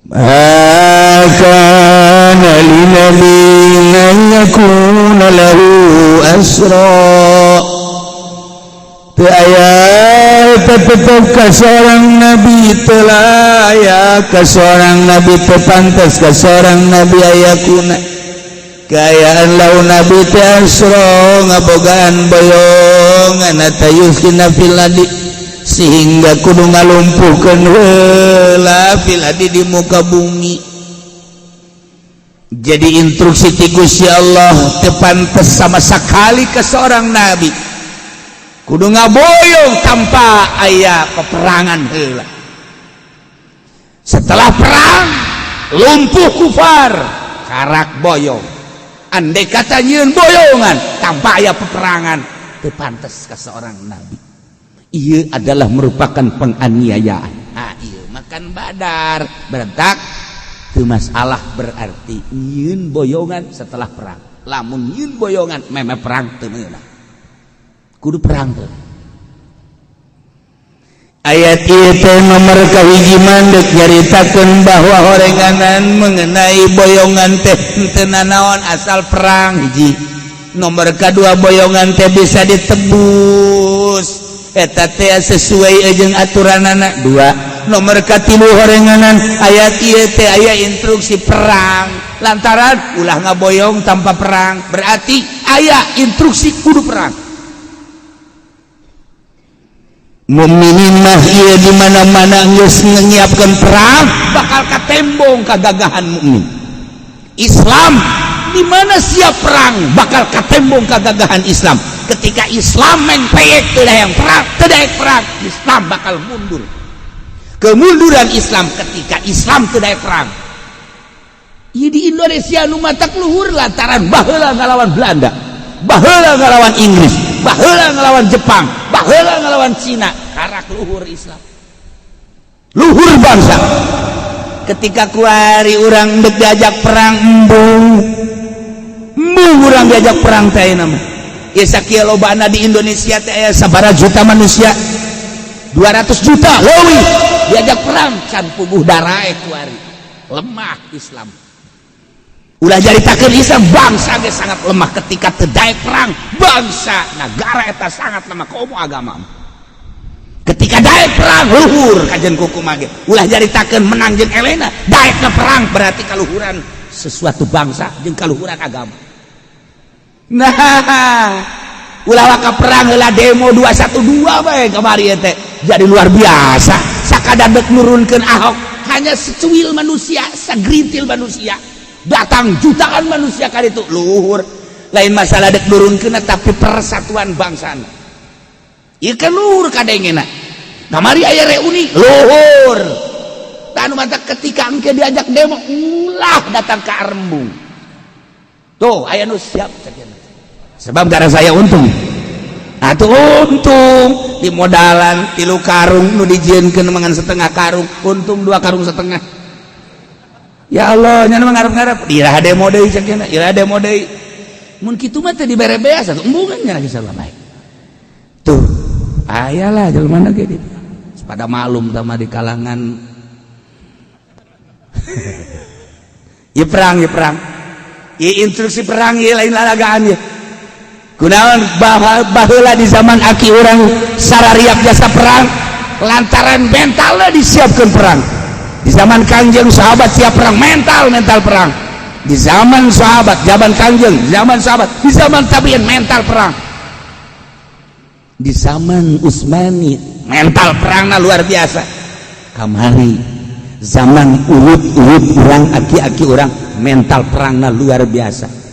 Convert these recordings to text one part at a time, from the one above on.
Ma kana linabiyyin an yakuna lahu asra. Teu aya tetep ka seorang nabi, teu layak ka seorang nabi, teu pantas ka seorang nabi ayakuna kaayaan lahu nabi teh asra ngabogaan boyongan hatta yuskhina fil ardi, sehingga kudu ngalumpuhkeun heula fil ardi di muka bumi. Jadi instruksi ti Gusti Allah, teu pantes sama sekali ke seorang nabi kudu ngaboyong tanpa aya peperangan heula. Setelah perang lumpuh kufar, karak boyong. Andai kata nyieun boyongan tanpa aya peperangan, teu pantes ke seorang nabi. Ieu adalah merupakan penganiayaan. Ah, ieu makan Badar berentak teu masalah, berarti nyieun boyongan setelah perang. Lamun nyieun boyongan memeh perang, teu meunang, kudu perang tuh. Ayat ieu teh nomor kahiji mandek nyaritakeun bahwa horenganan mengenai boyongan teh henteu nanaon asal perang, hiji. Nomor kedua, boyongan teh bisa ditebus, eta teh sesuai jeung aturanana, dua. Nomor katilu, horenganan ayat ieu teh aya instruksi perang, lantaran ulah ngaboyong tanpa perang, berarti aya instruksi kudu perang. Mukminin mah ieu di mana-mana geus nyiapkeun perang, bakal katembong kagagahan mukmin. Islam di mana siap perang, bakal katembong kagagahan Islam. Ketika Islam mengpeyek teu yang perang, teu daek perang, Islam bakal mundur. Kemunduran Islam ketika Islam teu daek perang. Ieu di Indonesia nu matak luhur lantaran baheula ngalawan Belanda, baheula ngalawan Inggris, baheula ngalawan Jepang, baheula ngalawan Cina, karak luhur Islam, luhur bangsa. Ketika kuari urang dek diajak perang, embung embung urang diajak perang teh nama ya. Sakieu lobana di Indonesia teh aya sabaraha juta manusia, 200 juta leuwih, diajak perang can puguh darae. Kuari lemah Islam. Ulah jaritakeun Islam, bangsa ge sangat lemah ketika teu daek perang. Bangsa negara eta sangat lemah, komo agama. Ketika daek perang, luhur kajen kuku mage. Ulah jaritakeun menang jeung elena, daek ke perang berarti kaluhuran sesuatu bangsa jeung kaluhuran agama. Nah, ulah waka perang heula, demo 212 bae kamari teh jadi luar biasa. Sakadar dek nurunkeun Ahok, hanya secuil manusia, segerintil manusia, datang jutaan manusia kali itu luhur. Lain masalah dek nurunkeun, tapi persatuan bangsa ieu kan luhur kadengena. Kamari aya reuni luhur. Tanu mata ketika engke diajak demo, ulah datang ke Arembung tuh, aya nu siap. Sebab gara saya untung atuh, untung di modalan 3 karung, nu dijieunkeun mangan setengah karung, untung 2,5 karung. Ya Allah, nya ngarep-ngarep iraha demo deui, cek iraha demo deui. Mun kitu mah teh dibere beas atuh, embungan nya lagi salah baik tuh. Aya lah jelema ge gitu pada malum sama di kalangan. Ya perang, ya perang, ya instruksi perang, ya lain lalagaan ya. Kunaon baheula di zaman aki urang sarariap jasa perang? Lantaran mentalnya disiapkan perang. Di zaman Kangjeng, sahabat siap perang, mental mental perang. Di zaman sahabat, zaman Kangjeng, zaman sahabat, di zaman tabiin mental perang. Di zaman Utsmani mental perangna luar biasa. Kamari zaman urut-urut urang, aki-aki urang, mental perangna luar biasa.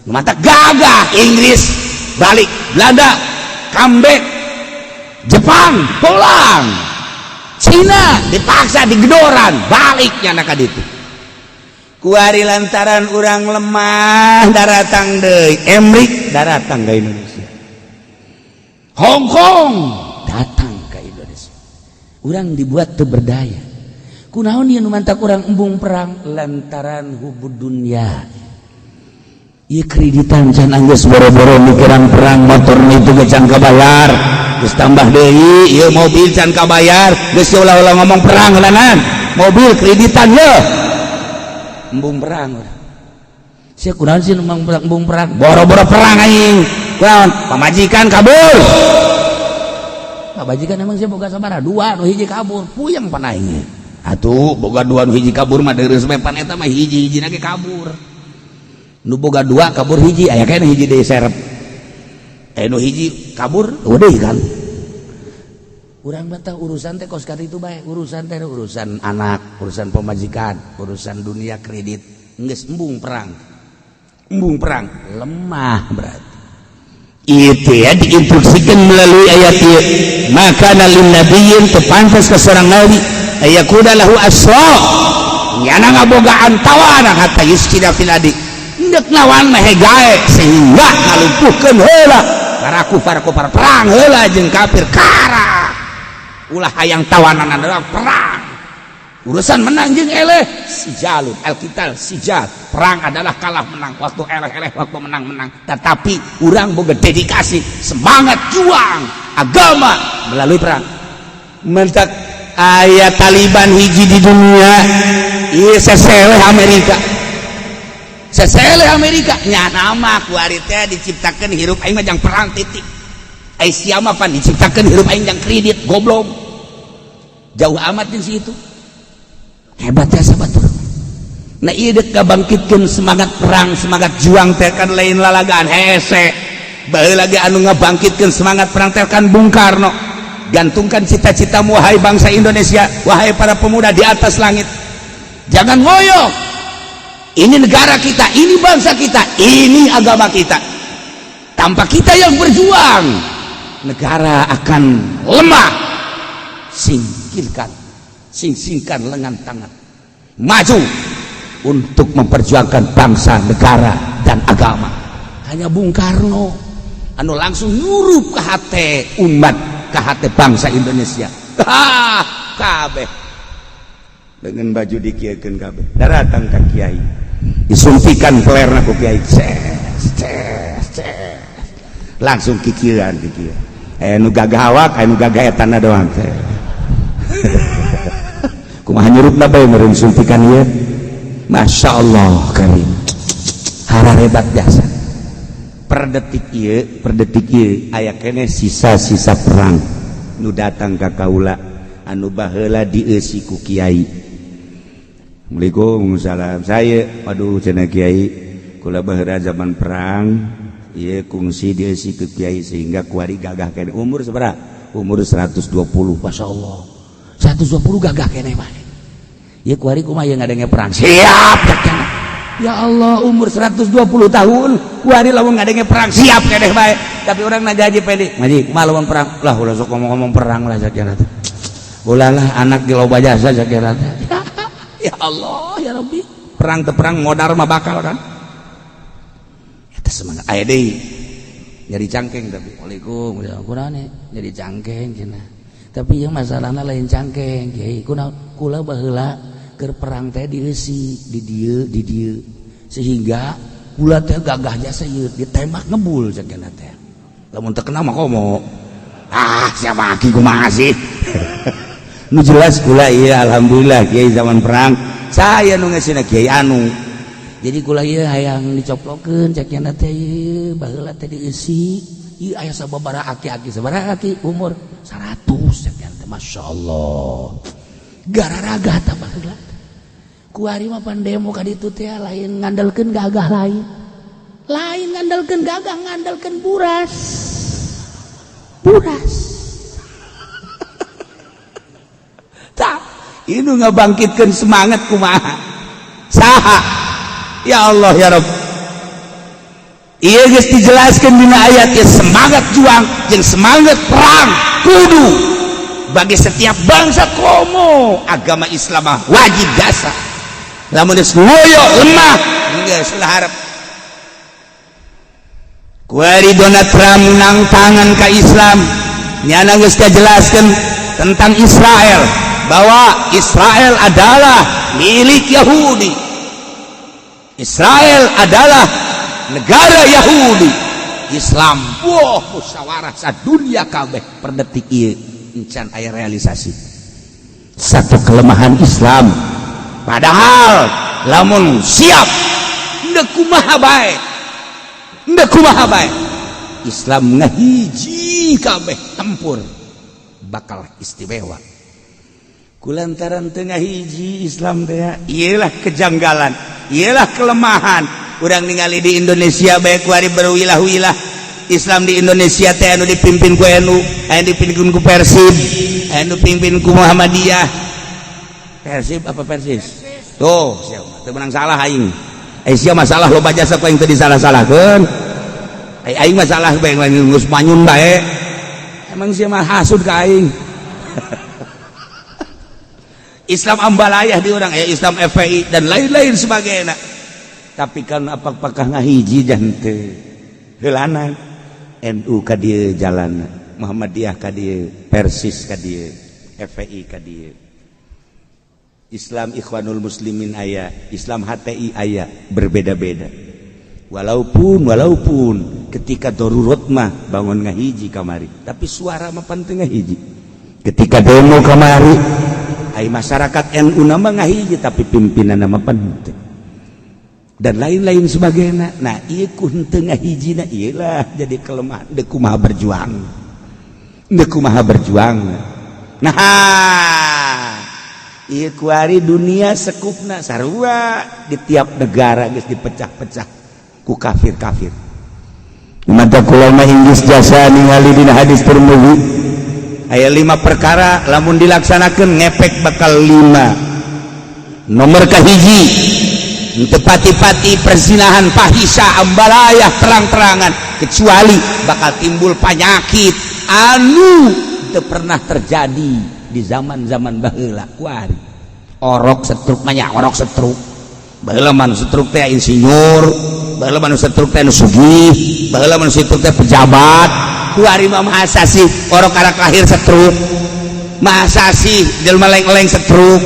Mata gagah Inggris balik, Belanda comeback, Jepang pulang, Cina dipaksa digedoran baliknya nak itu. Kuari lantaran urang lemah, daratang deui Emrik, daratang ke Indonesia, Hong Kong datang ke Indonesia, urang dibuat teu berdaya. Kunaon ieu nu mantak urang embung perang? Lantaran hubud dunya. Ieu kreditan can anggeus, boro-boro mikiran perang. Motor itu ge can kabayar, geus tambah deui. Ieu mobil can kabayar, geus ulah-ulah ngomong perang heulanan. Mobil kreditan ye, embung perang sia. Kunaon sih embung perang, embung perang? Boro-boro perang aing. Kunaon? Pamajikan kabur. Pamajikan emang sia boga sabaraha? Dua, nu hiji kabur, puyeng pan aing. Atuh boga dua, nu hiji kabur mah deureuh pan eta mah, hiji-hiji ge kabur. Nu boga dua kabur hiji, aya keneh hiji deui serep. Eh, nu hiji kabur udah kan. Urang mah urusan teh kos itu bae, urusan teh urusan anak, urusan pemajikan, urusan dunia, kredit, geus embung perang. Embung perang lemah berarti. Itu ya diinstruksikan melalui ayat ieu. ما كان لنبي, teu pantas ka seorang nabi, أن يكون له أسرى, nyana ngabogaan tawanan, حتى يثخن في الأرض, ndek ngawan mah gae sehingga ngalumpuhkeun heula para kufar-kufar. Perang heula jeung kafir, kara ulah hayang tawanan adalah perang. Urusan menang jeung eleh سجال القتال سجال, perang adalah kalah menang, waktu eleh-eleh, waktu menang-menang, tetapi urang boga dedikasi semangat juang agama melalui perang. Mentak aya Taliban hiji di dunia ieu, seseleh Amerika, seseleh Amerika. Nya nama kuari teh diciptakeun hirup aing mah jang perang, titik. Ai sia mah pan diciptakeun hirup aing jang kredit, goblok. Jauh amat jeung si itu. Hebat ya sahabat. Nah, ieu deuk ngabangkitkeun semangat perang, semangat juang teh kan lain lalagaan hese. Baheula lagi anu ngabangkitkeun semangat perang teh kan Bung Karno. Gantungkan cita-citamu, wahai bangsa Indonesia, wahai para pemuda, di atas langit. Jangan ngoyo. Ini negara kita, ini bangsa kita, ini agama kita. Tanpa kita yang berjuang, negara akan lemah. Singkirkan, sing-singkan lengan tangan, maju untuk memperjuangkan bangsa, negara, dan agama. Hanya Bung Karno anu langsung nyurup ke hati umat, ke hati bangsa Indonesia. Ah, kabeh dengan baju dikieukeun, kabeh datang ka kiai, disuntikan pelerna ku kiai, ces ces ces, langsung kikieuan kikieuan. Eh, nu gagah awak, anu gagah etana doang. Kumaha nyurupna bae meureun suntikan ieu. Masya Allah karim, hebat jasa. Per detik ieu, per detik ieu aya keneh sisa-sisa perang nu datang ka kaula anu baheula dieusi ku kiai. Assalamualaikum. Salam saya. Aduh, cenah kiai, kula baheula zaman perang ieu kungsi dieusi ku kiai sehingga kuari gagah keneh. Umur sabaraha? Umur 120. Masya Allah, 120 gagah keneh mah. Ieu kuari kumaha ngadenge perang? Siap. Ya Allah, umur 120 tahun kuari lamun ngadenge perang siap keneh bae. Tapi orang naga haji pede ngaji, kumaha lamun perang? Lah, ulah sok ngomong-ngomong perang lah sakira teh. Ulah lah, anak di loba jasa sakira teh. Ya Allah ya Rabbi, perang teu perang modar mah bakal kan. Eta semangat. Aya deui nyari cangkeng, tapi Waalaikum kurane nyari cangkeng cenah. Tapi yang masalahna lain cangkeng, kiai. Kunaon? Kula baheula keur perang teh dieusi di dieu, di dieu, sehingga kula teh gagah jasa ieu, ditembak ngebul cek teh. Lamun teu kena mah komo. Ah, siapa aki, kumaha sih? Nu jelas kula ieu alhamdulillah kiai, zaman perang saya nu ngesina kiai anu. Jadi kula ieu hayang dicoplokeun cek teh, ieu baheula teh dieusi ieu aya sababaraha aki-aki. Sabaraha aki? Umur 100 cek teh. Masya Allah, gararaga tah baheula. Kuari mah pan demo ka ditu teh lain ngandalkeun gagah, lain lain ngandalkeun gagah, ngandalkeun buras buras. Tak ini ngabangkitkeun semangat kumaha, saha? Ya Allah ya Rabb, ieu geus dijelaskeun dina ayat ya, semangat juang jeung semangat perang kudu bagi setiap bangsa, komo agama Islam mah wajib jasa. Lamun geus ngoyo, lemah, geus lah harap. Kuari Donald Trump nang tangan ka Islam, nyana geus kajelaskeun tentang Israel, bahwa Israel adalah milik Yahudi, Israel adalah Negara Yahudi Islam. Wah, musyawarah sadunia kabeh, per detik ieu encan aya realisasi. Satu kelemahan Islam, padahal lamun siap, ndek kumaha bae, ndek kumaha bae, Islam ngahiji kabeh tempur bakal istimewa. Kulantaran teu ngahiji Islam teh, iyalah kejanggalan, iyalah kelemahan. Urang ningali di Indonesia bae kuari berwilah-wilah Islam di Indonesia teh, anu dipimpin ku NU, anu dipimpin ku Persib, anu dipimpin ku Muhammadiyah. Persib apa Persis tuh, siapa teu menang salah aing. Eh, sia masalah loba jasa ku aing teu disalah-salahkeun. Eh, aing masalah bae geus manyun bae. Emang sia mah hasud ka aing. Islam ambalayah di orang ya, Islam FPI dan lain-lain sebagainya, tapi kan apakah ngahiji jante heulanan NU ka dieu jalan, Muhammadiyah ka dieu, Persis ka dieu, FPI ka dieu, Islam Ikhwanul Muslimin aya, Islam HTI aya, berbeda-beda. Walaupun walaupun ketika darurat mah bangun ngahiji kamari, tapi suara mah penting ngahiji. Ketika demo kamari ai masyarakat NU nama ngahiji, tapi pimpinan nama penting dan lain-lain sebagainya. Nah, ieu ku henteu ngahijina, iyalah jadi kelemahan. Deuk kumaha berjuang, deuk kumaha berjuang. Nah, ieu kuari dunia sekupna sarua di tiap negara geus dipecah-pecah ku kafir-kafir. Mata kula mah Inggris jasa ningali dina hadis Tirmidzi aya lima perkara, lamun dilaksanakan ngepek bakal lima. Nomor kahiji, tepati-pati perzinahan, fahisah, ambalayah terang-terangan, kecuali bakal timbul penyakit anu teu pernah terjadi di zaman-zaman baheula. Kuari orok setruk mah, orok setruk. Baheula mah setruk teh insinyur, baheula mah setruk teh nu sugih, baheula mah setruk teh pejabat. Kuari mah masa sih orok karak lahir setruk? Masa sih jelma leng-leng setruk?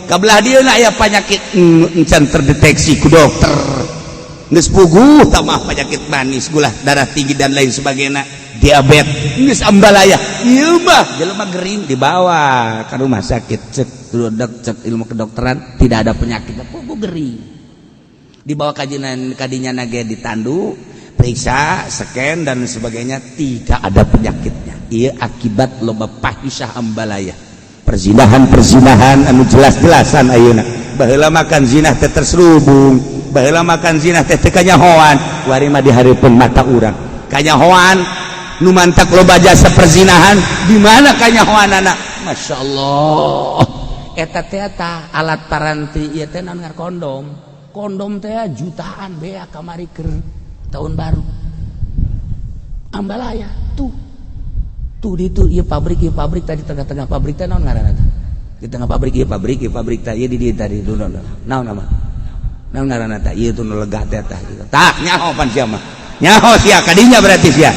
Kabelah dia aya penyakit encan terdeteksi ku dokter, geus puguh tamah penyakit manis, gula darah tinggi dan lain sebagainya, diabetes geus ambalaya. Ieu mah jelema gering dibawa ke rumah sakit, cek dok, cek ilmu kedokteran tidak ada penyakit, puguh gering. Dibawa kajian kadinya nage, ditandu, periksa, scan dan sebagainya, tidak ada penyakitnya. Iya, akibat loba fahisah, ambalaya, perzinahan, perzinahan anu jelas-jelasan ayeuna. Baheula makan zinah teh terselubung, baheula makan zinah teh teu kanyahoan. Kuari mah di hareupeun mata urang kanyahoan. Nu mantak loba jasa perzinahan di mana kanyahoanana. Masya Allah, eta teh alat paranti ieu teh naon, kondom. Kondom teh jutaan bea kamari keur tahun baru, ambalaya tuh tuh di itu. Ieu pabrik, ieu pabrik tadi, tengah-tengah pabrik teh naon ngaranna? Di tengah pabrik ieu, pabrik ieu, pabrik teh ieu di dieu tadi tuh naon nama, naon ngaranna teh ieu tuh, nu legah teh tah? Tah, nyaho pan sia mah, nyaho sia kadinya berarti sia.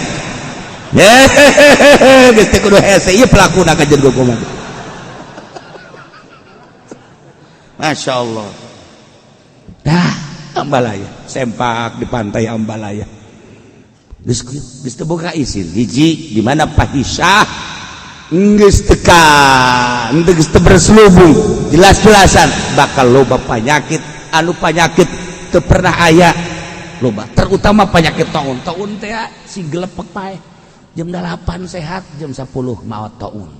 Hehehe, geus teh kudu hese ieu pelakuna kajen kumaha. Masya Allah. Dah, ambalaya sempak di pantai ambalaya. Geus geus teu boga isin. Hiji, di mana fahisah geus teka, geus teu berselubung, jelas-jelasan, bakal loba penyakit anu penyakit teu pernah aya loba, terutama penyakit taun. Taun teh si gelepek pae. Jam 8 sehat, jam 10 maot taun.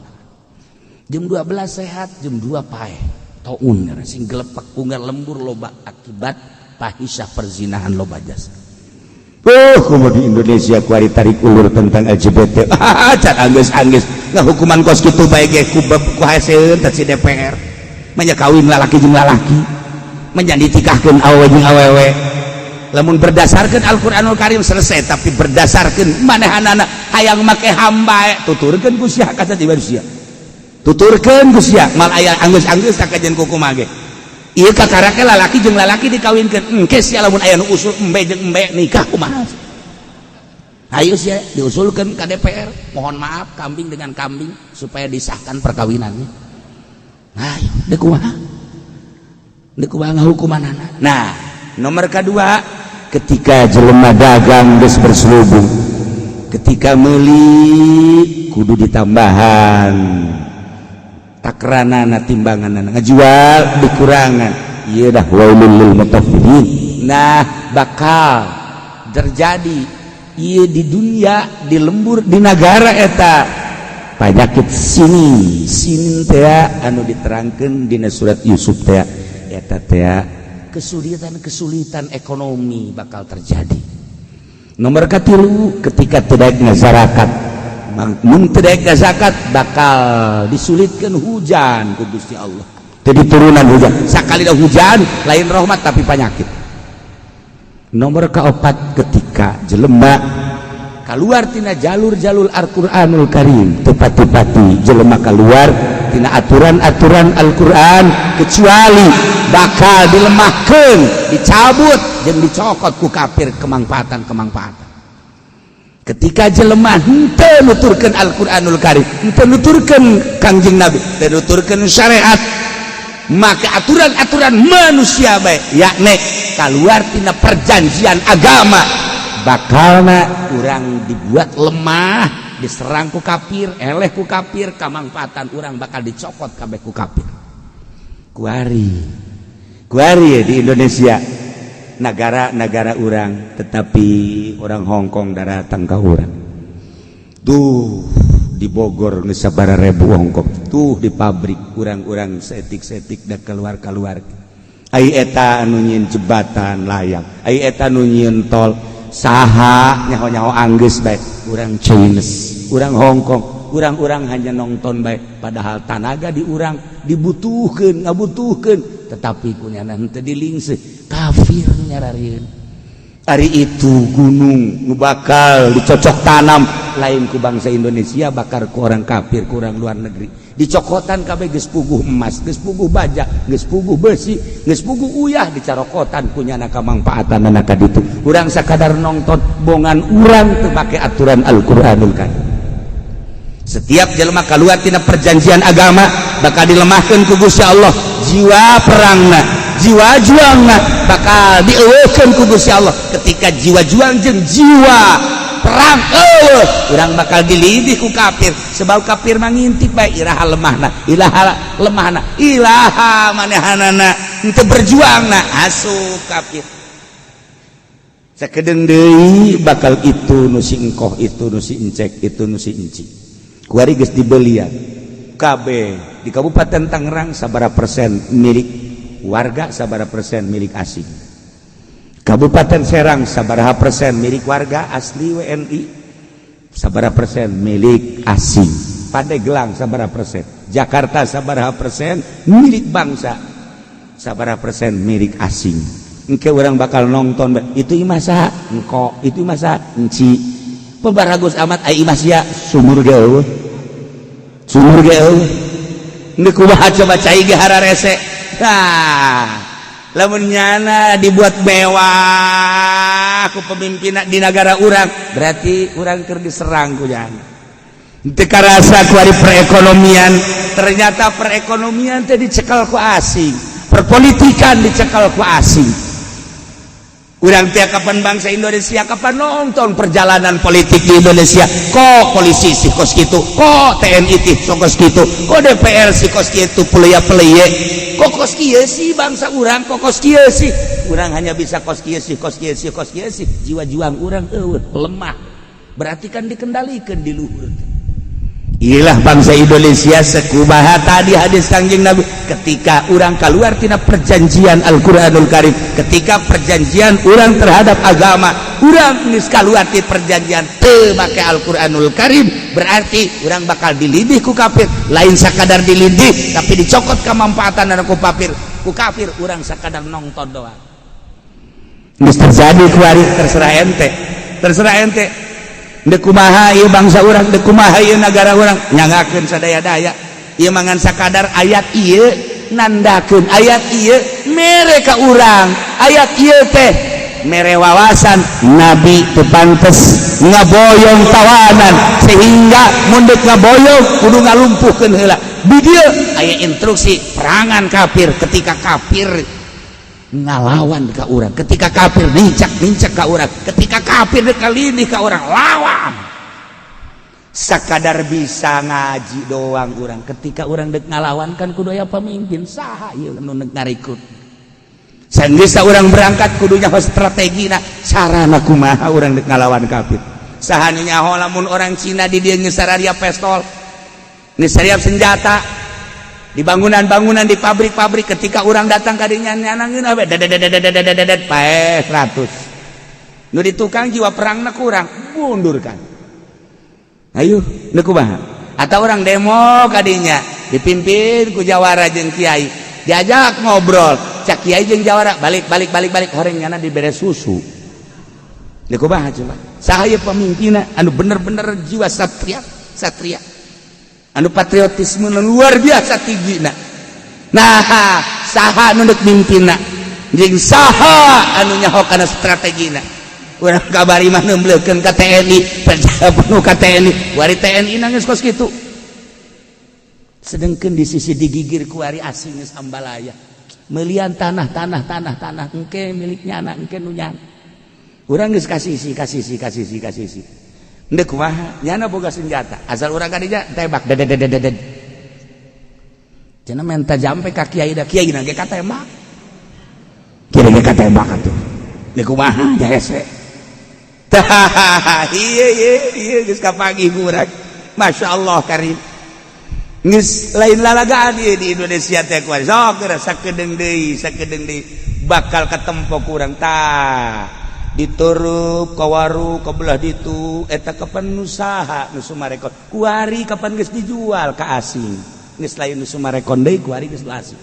Jam 12 sehat, jam 2 pae taun. Sing gelepek, unggal lembur loba akibat fahisah, perzinahan loba jasa. Oh, kumaha di Indonesia kuari tarik ulur tentang LGBT. Ah, can anggeus-anggeus ngahukuman kos kitu bae ge ku ku haseun teh si DPR. Manya kawin lalaki jeung lalaki. Manya ditikahkeun awewe jeung awewe. Lamun berdasarkan Al-Qur'anul Karim selesai, tapi berdasarkan manehanana hayang make HAM bae, tuturkeun ku sia kata di manusia. Tuturkeun ku sia mal aya anggeus-anggeus tak kajian kumaha ge. Ieu kakarake lalaki jeung lalaki dikawinkeun. Engke sia lamun aya nu usul embe jeung embe nikah kumaha? Ayo sia diusulkeun ka DPR. Mohon maaf, kambing dengan kambing supaya disahkan perkawinannya. Ayo, deuk kumaha? Deuk kumaha ngahukumanana? Nah, nomor kedua, Ketika jelema dagang geus berselubung, ketika meuli kudu ditambahan takranana, timbanganana, ngajual dikurangan, ieu dah wailul lil mutaffifin. Nah, bakal terjadi ieu di dunia, di lembur, di negara eta penyakit sinin. Sinin teh anu diterangkan dina surat Yusuf teh, eta teh kesulitan-kesulitan ekonomi bakal terjadi. Nomor katilu, ketika tidak zakat. Mun tidak zakat, bakal disulitkan hujan ku Gusti Allah, jadi turunan hujan. Sakali dah hujan lain rahmat, tapi penyakit. Nomor keempat, ketika jelema keluar tina jalur-jalur Al-Qur'anul Karim, tepat-tepati jelema keluar tina aturan-aturan Al-Qur'an, kecuali bakal dilemahkan, dicabut dan dicokot ku kafir kemangfaatan-kemangfaatan. Ketika jelema henteu nuturkeun Al-Qur'anul Karim, henteu nuturkeun Kangjeng Nabi, henteu nuturkeun syariat, maka aturan-aturan manusia baik, yakni keluar tina perjanjian agama, bakalna urang dibuat lemah, diserang ku kafir, eleh ku kafir, kamangfaatan urang bakal dicokot kabeh ku kafir. Kuari kuari di Indonesia, negara-negara urang, tetapi orang Hongkong datang ke urang tuh. Di Bogor geus sabaraha ribu Hongkong tuh di pabrik urang-urang, setik-setik da keluar-keluar. Ai eta anu nyieun jembatan layang, ai eta anu nyieun tol saha? Nyaho-nyaho anggeus bae, urang Chinese, urang Hongkong. Urang-urang hanya nonton bae, padahal tanaga di urang dibutuhkeun, ngabutuhkeun, tetapi kunyana henteu dilingse, kafir nyararieun. Ari itu gunung nu bakal dicocok tanam lain ku bangsa Indonesia, bakal ku orang kafir, ku orang luar negeri dicokotan kabeh. Geus puguh emas, geus puguh baja, geus puguh besi, geus puguh uyah, dicarokotan kunyana kamangfaatan ka ditu. Urang sakadar nonton, bongan urang teu make aturan Al-Qur'anul Karim. Setiap jelema keluar tina perjanjian agama bakal dilemahkan ku Gusti Allah. Jiwa perangna, jiwa juangna bakal dieuweuhkeun ku Gusti Allah. Ketika jiwa juang jeung jiwa perang euweuh, urang bakal dilidih ku kafir, sebab kafir mah ngintip bae iraha lemahna, iraha lemahna, iraha manehanana henteu berjuangna, asup kafir. Sakedeung deui bakal itu nu si engkoh, itu nu si encek, itu nu si enci. Kuari geus dibelian KB di Kabupaten Tangerang, sabara persen milik warga, sabara persen milik asing. Kabupaten Serang sabaraha persen milik warga asli WNI, sabara persen milik asing. Pandeglang sabara persen, Jakarta sabaraha persen milik bangsa, sabaraha persen milik asing. Engke orang bakal nonton itu imah saha engko, itu imah saha enci, pebaragus amat. Ai imah sia, sumur ge euweuh, sumur ge euweuh. Ini kumaha coba? Cai ge hararese. Nah, lamun nyana dibuat mewah ku pemimpin di negara urang, berarti urang keur diserang ku nyana. Teu karasa ku ari perekonomian. Ternyata perekonomian teh dicekal ku asing, perpolitikan dicekal ku asing. Urang tiap kapan bangsa Indonesia kapan nonton perjalanan politik di Indonesia? Kok polisi sih kos gitu, kok TNI tih kos gitu, kok DPR sih kos gitu, pelia pelie, kok kos kieu sih bangsa urang, kok kos kieu sih urang, hanya bisa kos kieu sih, kos kieu sih, kos kieu sih. Jiwa juang urang euweuh, lemah, berarti kan dikendalikan di luhur. Inilah bangsa Indonesia. Sekumaha tadi hadis Kangjeng Nabi, ketika orang keluar tina perjanjian Al-Quranul Karim, ketika perjanjian orang terhadap agama, orang geus keluar ti perjanjian, teu make Al-Quranul Karim, berarti orang bakal dilidih ku kafir. Lain sakadar dilidih, tapi dicokot kemanfaatan ku kafir, ku kafir. Orang sakadar nonton doang. Geus terjadi kuari, terserah ente, terserah ente. Dek kumaha ieu bangsa urang, dek kumaha ieu nagara urang, nyangakeun sadaya-daya. Ieu mangan sakadar ayat ieu nandakeun, ayat ieu mere ka urang, ayat ieu teh mere wawasan Nabi teu pantes ngaboyong tawanan, sehingga mun deuk ngaboyong kudu ngalumpuhkeun heula. Di dieu aya instruksi perangan kafir. Ketika kafir Ngalawan ka urang ketika kafir nincak-nincak ka urang, ketika kafir dek kalindih ka urang, lawan. Sakadar bisa ngaji doang urang, ketika urang dek ngalawan kan kudu aya pemimpin. Saha ieu nu dek ngarekrut? Sanggeus urang berangkat, kudunya strategi. Nah, sarana kumaha urang dek ngalawan kafir? Saha nu nyaho lamun orang Cina di dieu geus sararia pistol, geus senjata di bangunan-bangunan, di pabrik-pabrik? Ketika orang datang ka dinya, nyanangin we dedet paeh 100. Nu di tukang jiwa perangna kurang, mundur kan. Ayo, nu kumaha? Atau orang demo kadinya dipimpin ku jawara jeung kiai, diajak ngobrol, cak kiai jeung jawara, "Balik, balik, balik, balik." Horeng nyana dibere susu. Nu kumaha coba? Saha pemimpinna anu bener-bener jiwa satria, satria anu patriotisme luar biasa tinggi? Nah, nah, saha nu dek mimpinna jeung saha anu nyaho kana strategina? Urang kabari mah nembleukeun ka TNI, percaya penuh ka TNI. Wari TNI nangis kos kitu, sedangkan di sisi digigir kuari asing geus ambalaya melian tanah, tanah, tanah, tanah engke miliknya anak engke nu nyana. Urang geus kasisi, kasisi, kasisi, kasisi. Ndek kumaha? Nyana boga senjata, asal urang kadinya tembak dededededet. Cenah menta jampe ka kiai, da kiai ge katembak, kiai ge katembak atuh. Ndek kumaha? Ya hese. Tah, iya iya iya, geus kapanggih urang. Masya Allah karim, geus lain lalagaan ieu di Indonesia teh kuari. Sok geura sakedeung deui, sakedeung deui bakal ketempo kurang. Tah, diturup kawaru ke belah ditu eta kapan nu saha nu Summarecon kuari? Kapan geus dijual ka asing, geus lain nu Summarecon deui kuari, geus nu asing.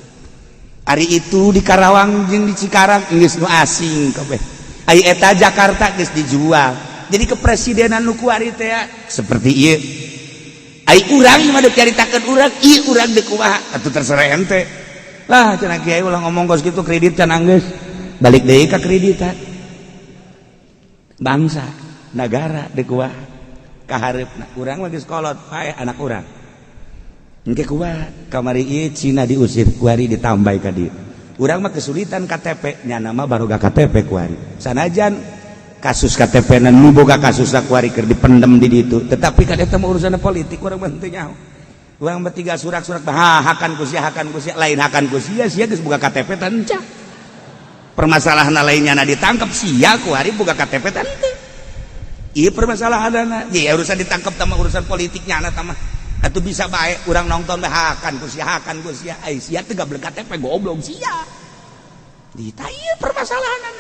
Ari itu di Karawang jeung di Cikarang geus nu asing kabeh. Ari eta Jakarta geus dijual. Jadi kepresidenan nu kuari teh seperti ieu. Ai urang mah deuk caritakeun urang ieu, urang deuk kumaha atuh? Terserah ente lah. Cenah kiai, ulah ngomong kos kitu, kredit can anggeus balik deui ka kreditan. Bangsa negara deuk kumaha kahareupna? Urang mah geus kolot, paeh anak urang engke kumaha? Kamari ieu Cina diusir, kuari ditambah ka dieu. Urang mah kesulitan KTP, nyana mah baru KTP kuari. Sanajan kasus KTP na nu boga kasus kuari keur dipendem di ditu, tetapi kan eta mah urusan politik, urang mah henteu nyaho. Urang mah tiga surak-surak, ha, hakan ku sia, hakan ku sia, lain hakan ku sia, sia geus boga KTP tanca. Permasalahan lainnya na ditangkap, sia kuari boga KTP tante. Iya, permasalahan ya urusan ditangkap sama urusan politiknya anak sama atau bisa baik orang nonton hakan ku sia, hakan ku sia. Ai sia teu gablek KTP, goblok sia. Ditanya permasalahan,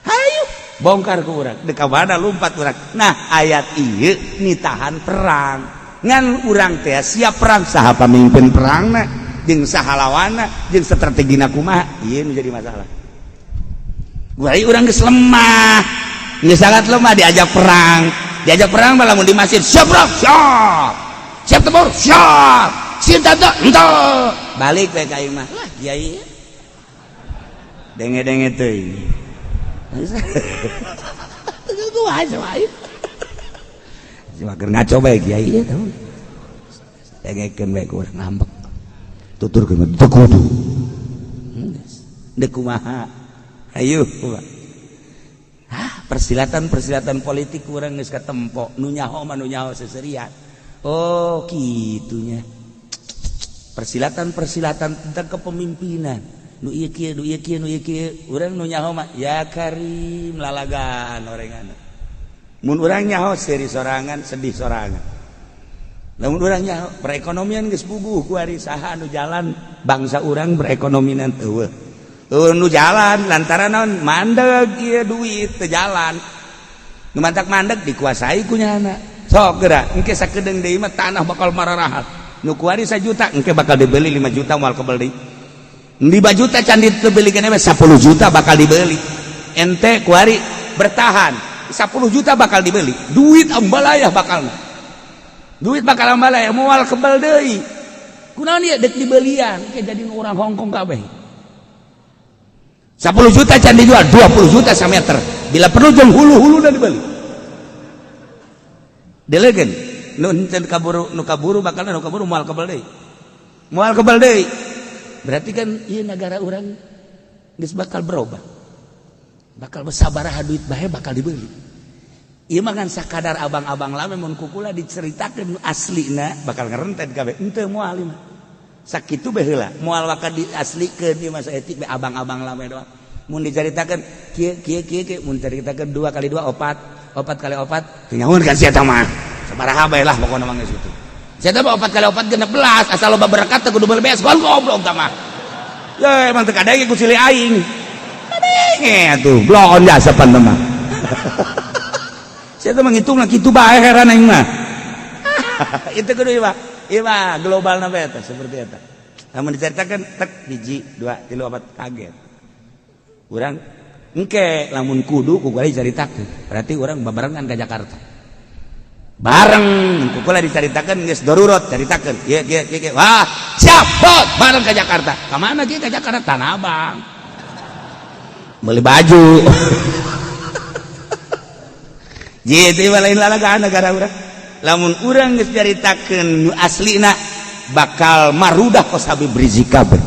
hayu bongkar ku urang, dek mana lumpat urang? Nah, ayat ieu nitahan perang, ngan urang teh siap perang, saha pamimpin perangna jeung saha lawanna jeung strategina kumaha, ieu nu jadi masalah. Wah, urang geus lemah, geus sangat lemah diajak perang. Diajak perang malah mun di masjid, "Siap perang, siap, siap tempur, siap, siap tante ente." Balik we ka imah lah, kiai denge-denge teuing. Itu aja wae. Cuma keur ngaco bae kiai ieu tah. Dengekeun bae ku urang, ngambek. Tuturkeun teu kudu. Deuk kumaha? Ayo. Hah, persilatan-persilatan politik kurang geus katempo. Nu nyaho mah nu nyaho seserian. Oh, kitunya. Persilatan-persilatan tentang kepemimpinan. Nu ieu kieu, nu ieu kieu, nu ieu kieu. Urang nu nyaho mah ya karim, lalagaan orengan. Mun urang nyaho, seuri sorangan, sedih sorangan. Lamun urang nyaho perekonomian geus puguh kuari, saha anu jalan bangsa urang perekonomian? Eueuh. Eueuh nu jalan lantaran naon? Mandeg ieu duit teu jalan. Nu mantak mandeg dikuasai ku nyana. Sok geura engke sakedeung deui mah tanah bakal mararahal. Nu kuari 1 juta engke bakal dibeli 5 juta, moal kebeli. 5 juta can dibeli keneh 10 juta bakal dibeli. Ente kuari bertahan 10 juta bakal dibeli. Duit ambalayah bakal, duit bakal ambalaya, moal kebel deui. Kunaon ieu dek dibelian ke jadi orang Hongkong kabeh? 10 juta can dijual 20 juta sameter, bila perlu jeung hulu-hulu udah dibeli. Delegen nu can kaburu, nu kaburu bakal, nu kaburu moal kebel deui, moal kebel deui. Berarti kan ieu negara urang. Geus bakal berubah, bakal sabaraha duit bae bakal dibeli. Ieu mah kan sakadar abang-abang lame, mun ku kula diceritakeun aslina bakal ngerentet kabeh. Henteu, moal ieu mah. Sakitu bae heula, moal waka diaslikeun ieu mah, saeutik bae, abang-abang lame doang. Mun dicaritakeun kieu kieu kieu kieu, mun dicaritakeun 2 kali 2 4, 4 kali 4, teu nyahoeun kan sia mah. Sabaraha bae lah pokona mah geus kitu. Sia mah 4 kali 4 16, asal loba berkat teu kudu beres, goblok mah. Ya emang teu kadenge ku silih aing. Kadenge atuh, blon jasa pan mah. Sia teh menghitung lah kitu bae, heran aing mah. Itu kudu ieu mah. Ieu mah global na eta seperti eta. Lamun diceritakeun tek hiji, dua, tilu, opat, kaget. Urang engke lamun kudu ku kula dicaritakeun. Berarti urang babarengan ke Jakarta. Bareng ku kula dicaritakeun, geus darurat caritakeun. Ieu ieu ieu. Wah, siap, bot, bareng ke Jakarta. Ka mana kieu ke Jakarta? Tanah Abang. Beli baju. Gitu lain lalagaan negara urang. Lamun urang geus caritakeun nu aslina bakal marudah kos Habib Rizik kabeh.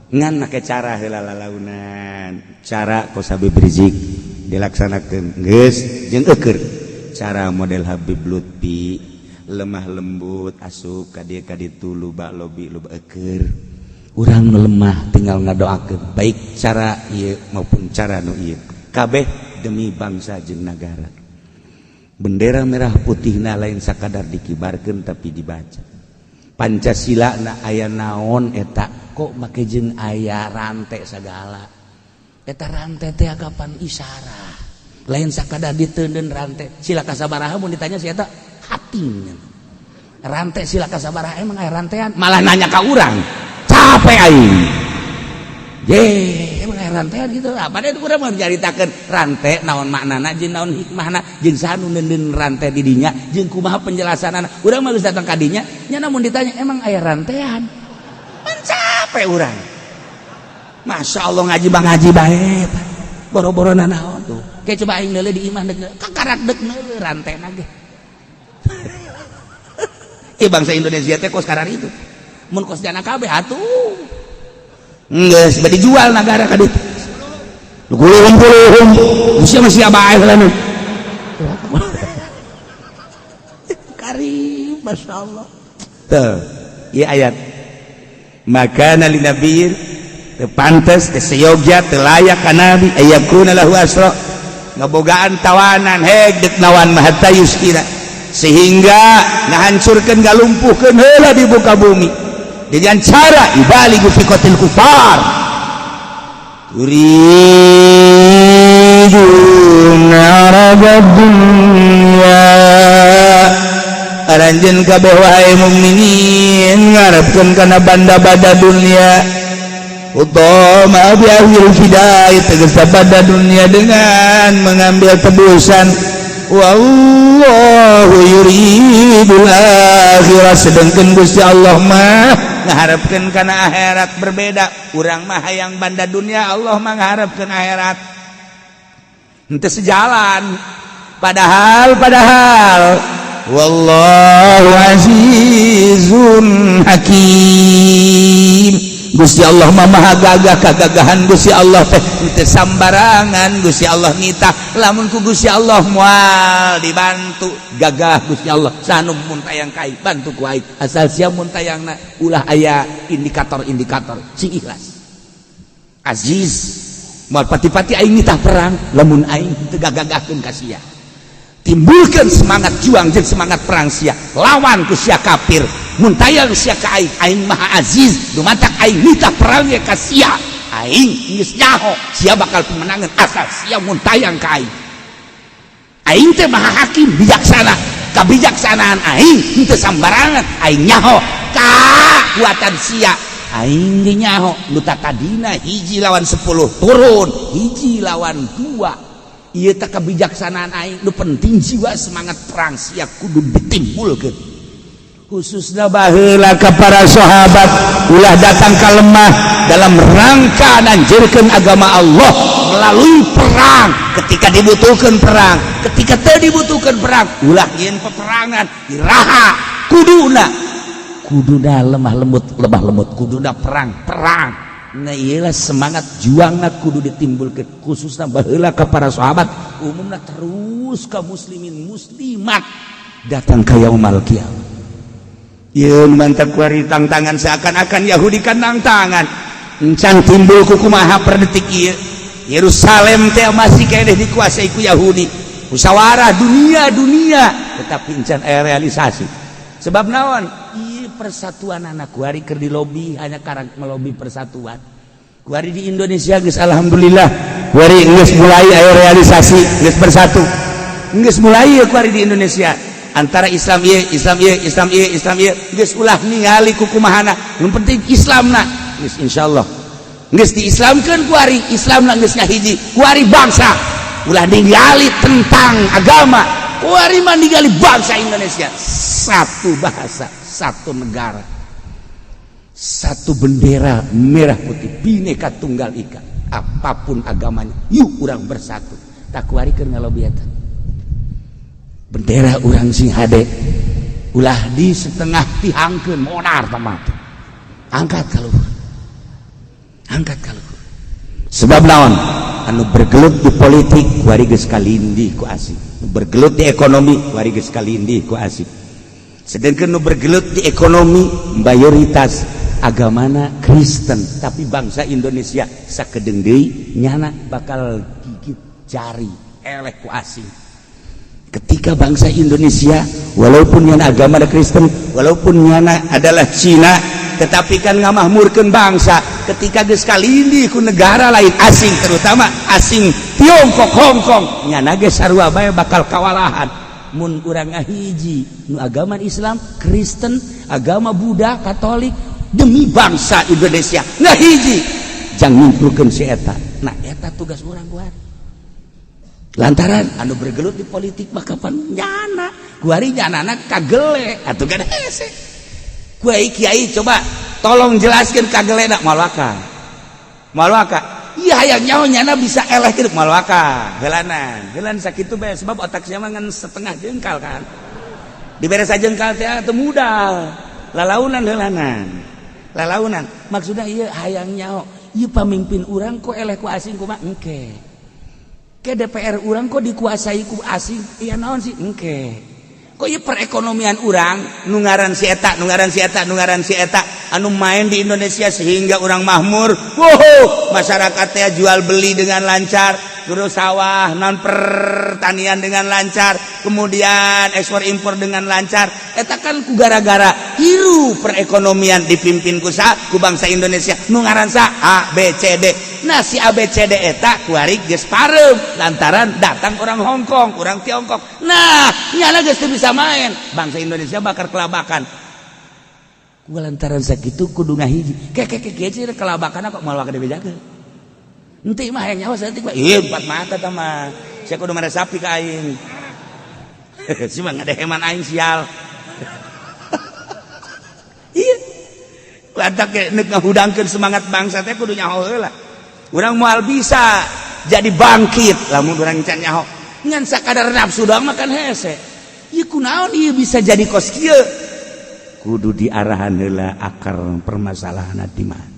Ngan make cara heula lalaunan. Cara kos Habib Rizik dilaksanakeun geus jeung eukeun. Cara model Habib Lutfi lemah lembut, asup ka dieu ka ditu, luba lobi luba eukeun. Urang nu lemah tinggal ngadoakeun, baik cara ieu maupun cara nu ieu. Kabeh demi bangsa jeung nagara. Bendera merah putihna lain sakadar dikibarkeun, tapi dibaca. Pancasila na aya naon eta, kok make jeung aya rantai segala. Eta rantai teh kapan isyarat. Lain sakadar diteundeun rantai. Sila kasabaraha mun ditanya si eta hating. Rantai sila kasabaraha, emang aya rantean? Malah nanya ka urang. Capek aing. Ye, emang aya rantean gitu. Apa itu kurang mau dicaritakeun rantai naon maknana jeung naon hikmahna jeung saha nu neundeun rantai di dinya jeung kumaha penjelasanana. Urang mah geus datang ka dinya, nya namun ditanya emang aya rantean. Pan capek urang. Masya Allah, ngaji bang ngaji bae. Boro-boro naon tuh. Kayak coba aing neuleuh di imah dek kakarak dek neuleuh rantena ge. Eh, bangsa Indonesia teh kos karar itu. Mun kos jana kabeh atuh. Geus bade dijual negara ka ditu. Guluhum guluhum. Usia masih bae heula nu. Karim, Masya Allah. Tuh, ieu ayat. Maka li nabiyyin, teu pantes, teu seyogia, teu layak ka nabi, ayakuna lahu asra, ngabogaan tawanan, heg dek nawan mah, hatta yuskina, sehingga ngahancurkeun, ngalumpuhkeun heula di muka bumi dengan cara ibaligu fi qatil kufar. Turidun arada dunya, aranjeun kabeh wahai mukminin ngarepkeun kana banda-banda dunia. Utama bi akhir fidai, tegas pada dunia dengan mengambil tebusan. Wallahu yuridul akhirah, sedangkan Gusti Allah mah ngaharepkeun kana akhirat. Berbeda, urang mah hayang banda dunia, Allah mah ngaharepkeun akhirat. Henteu sejalan. Padahal padahal wallahu azizun hakim. Gusti Allah mah maha gagah. Kagagahan Gusti Allah teh teu sambarangan. Gusti Allah nitah, lamun ku Gusti Allah moal dibantu. Gagah Gusti Allah. Sanu mun tayang kai bantu ku aing, asal sia mun tayangna ulah aya indikator-indikator, sing ikhlas. Aziz, moal pati-pati aing nitah perang lamun aing teu gagagahkeun ka sia. Timbulkan semangat juang jeung semangat perang sia, lawan ku sia kafir. Mun tayang sia ka aing, aing maha aziz, dumatak aing nitah perang ge ka sia, aing geus nyaho sia bakal pemenangan, asal sia mun tayang ka aing. Aing teh maha hakim, bijaksana. Kebijaksanaan aing henteu sambarangan. Aing nyaho kakuatan sia, aing ge nyaho nu tadina 1 lawan 10 turun 1 lawan 2. Ieu teh kebijaksanaan aing. Nu penting jiwa semangat perang sia kudu ditimbulkeun, khususnya baheula ka para sahabat, ulah datang ka lemah dalam rangka nanjurkeun agama Allah melalui perang. Ketika dibutuhkan perang, ketika teu dibutuhkan perang ulah nyieun peperangan. Iraha kuduna? Kuduna lemah lembut, lemah lembut. Kuduna perang, perang. Nah, iyalah semangat juangna kudu ditimbulkeun, khususna baheula ka para sahabat, umumna terus ka muslimin muslimat datang ka yaumal kiamat. Ieu mantap kuari tangan seakan-akan Yahudi kan tangan encan timbul ku kumaha per detik ieu. Yerusalem teh masih keneh dikuasai ku Yahudi. Musyawarah dunia dunia, tetapi encan aya realisasi. Sebab naon? Ieu persatuan anak kuari keur dilobi, hanya karang melobi persatuan. Kuari di Indonesia geus alhamdulillah, kuari geus mulai aya realisasi, geus bersatu. Geus mulai kuari di Indonesia antara Islam ieu, Islam ieu, Islam ieu, Islam ieu, geus ulah ningali ku kumahana, nu penting Islamna geus insyaallah geus diislamkeun kuari, Islamna geus ngahiji kuari. Bangsa ulah ningali tentang agama, kuari mah ningali bangsa Indonesia, satu bahasa, satu negara, satu bendera merah putih, Bhinneka Tunggal Ika. Apapun agamanya, yuk urang bersatu. Tak kuari keur ngalobi eta bendera urang sing hade, ulah di setengah tihangkeun, modar tamat. Angkat ka luhur, angkat ka luhur. Sebab naon? Anu bergelut di politik kuari geus kalindih ku asing, nu bergelut di ekonomi kuari geus kalindih ku asing. Sedangkan nu bergelut di ekonomi mayoritas agamana Kristen, tapi bangsa Indonesia sakedeung deui nyana bakal gigit jari eleh ku asing. Ketika bangsa Indonesia, walaupun nyana agama ada Kristen, walaupun nyana adalah Cina, tetapi kan ngamahmurkeun bangsa. Ketika geus kalindih ku negara lain asing, terutama asing Tiongkok, Hong Kong, nyana ge sarua bae bakal kawalahan mun urang ngahiji, nu agama Islam, Kristen, agama Buddha, Katolik, demi bangsa Indonesia ngahiji jang ngumpulkeun si eta. Nah, eta tugas urang kuari, lantaran anu bergelut di politik mah kapan nyana kuari nyana kagele atuh kan hese. Kuai kiai coba tolong jelaskan kagele nak malwaka malwaka. Iya, hayang nyaho nyana bisa eleh kieu malwaka heulanan heulan sakitu bae, sebab otak sia mah ngan setengah jengkal kan, dibere sajengkal teh teu mudal lalaunan heulanan lalaunan. Maksudnya ieu hayang nyaho ieu pamimpin urang kok eleh ku asing, kumaha engke ke DPR urang kok dikuasai ku asing, iya naon sih engke kok ieu perekonomian urang, nu ngaran si eta, nu ngaran si eta, nu ngaran si eta anu main di Indonesia sehingga urang makmur. Wow, masyarakat teh jual beli dengan lancar, terus sawah non pertanian dengan lancar, kemudian ekspor impor dengan lancar. Eta kan ku gara-gara hiru perekonomian dipimpin ku sa ku bangsa Indonesia nu ngaran sa A B C D. Nah, si A B C D eta kuari geus pareum lantaran datang orang Hong Kong, orang Tiongkok. Nah, nyana geus teu bisa main, bangsa Indonesia bakal kelabakan ku lantaran sakitu. Kudu ngahiji ke ke ke ke kelabakan kok moal bakal dibejakeun. Ente mah hayang nyawa saeutik mah. Ih, empat mata tah mah. Sia kudu mere sapi ka aing. Si mah ngadeheman aing, sial. Iya. Lantak ge neuk ngahudangkeun semangat bangsa teh kudu nyaho heula. Urang moal bisa jadi bangkit lamun urang can nyaho. Ngan sakadar nafsu doang makan hese. Ieu kunaon ieu bisa jadi kos kieu? Kudu diarahan heula akar permasalahan di mana.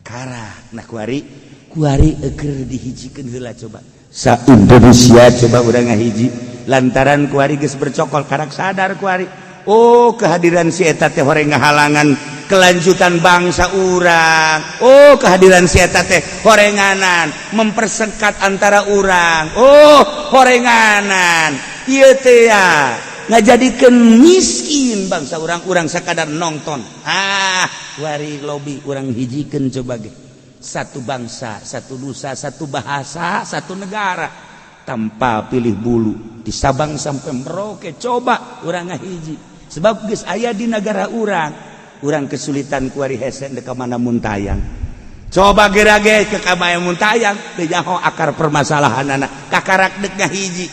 Kara, nah kuari kuari eker dihijikeun heula coba sa Indonesia, coba urang ngahiji lantaran kuari geus bercokol, karak sadar kuari, oh, kehadiran si eta teh horeng ngahalangan kelanjutan bangsa urang. Oh, kehadiran si eta teh horenganan mempersengkat antara urang. Oh, horenganan ieu teh ya ngajadikeun miskin bangsa urang. Urang sakadar nonton. Ah, kuari lobi urang hijikeun coba ge, satu bangsa, satu nusa, satu bahasa, satu negara, tanpa pilih bulu di Sabang sampai Merauke. Coba urang ngahiji, sebab geus aya di negara urang, urang kesulitan kuari hese ka mana muntayang. Coba gerage ke kamaya muntayang teu nyaho akar permasalahan anak kakarak dek ngahiji.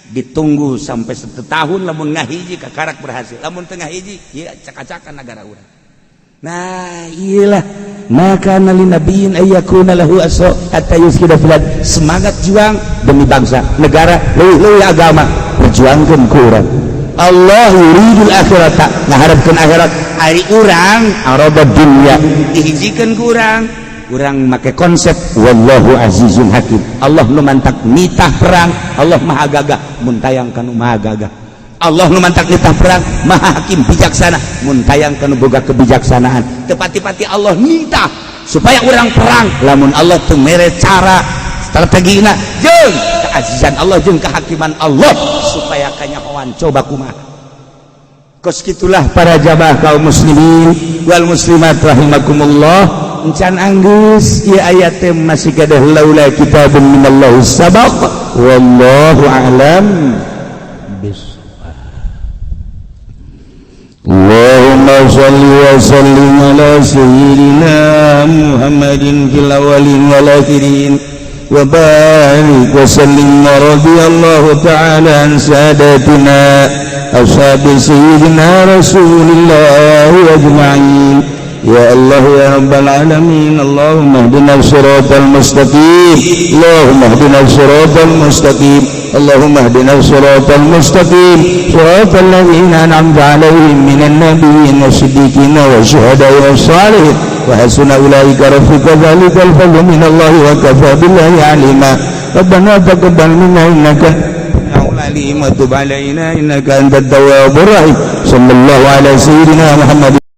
Ditunggu sampai 1 tahun, lamun ngahiji kakarak berhasil, lamun tengah hiji ya caka-caka negara urang. Nah, iyalah, ma kana li nabiyyin ay yakuna lahu asra hatta yuskhina fil. Semangat juang demi bangsa, negara, leuwih-leuwih agama, perjuangkeun ku urang. Allah yuridul akhirata, ngaharapkeun akhirat, ari urang arada dunya. Dihijikeun ku urang. Urang make konsep wallahu azizun hakim. Allah nu mantak nitah perang, Allah maha gagah mun tayang kanu maha gagah. Allah nu mantak nitah perang, maha hakim bijaksana mun tayang kanu boga kebijaksanaan. Teu pati-pati Allah nitah supaya urang perang lamun Allah teu mere cara strategina jeung keazizan Allah jeung kehakiman Allah supaya kanyahoan. Coba kumaha? Kos gitulah, para jamaah kaum muslimin wal muslimat rahimakumullah. Encan anggeus ieu ayat teh, masih gadah laula kitabun minallahi sabaq. Wallahu a'lam bis. اللهم صل وسلم على سيدنا محمد في الأولين والآخرين وبارك وسلم، ورضي الله تعالى عن ساداتنا أصحاب سيدنا رسول الله أجمعين. يا الله يا رب العالمين، اللهم اهدنا الصراط المستقيم، اللهم اهدنا الصراط المستقيم، اللهم اهدنا الصراط المستقيم، صراط الذين أنعمت عليهم من النبيين والصديقين والشهداء والصالحين، وحسن أولئك رفيقا. ذلك الفضل من الله وكفى بالله عليما. ربنا تقبل منا إنك العليم وتب علينا إنك أنت التواب الرحيم. صلى الله على سيدنا محمد.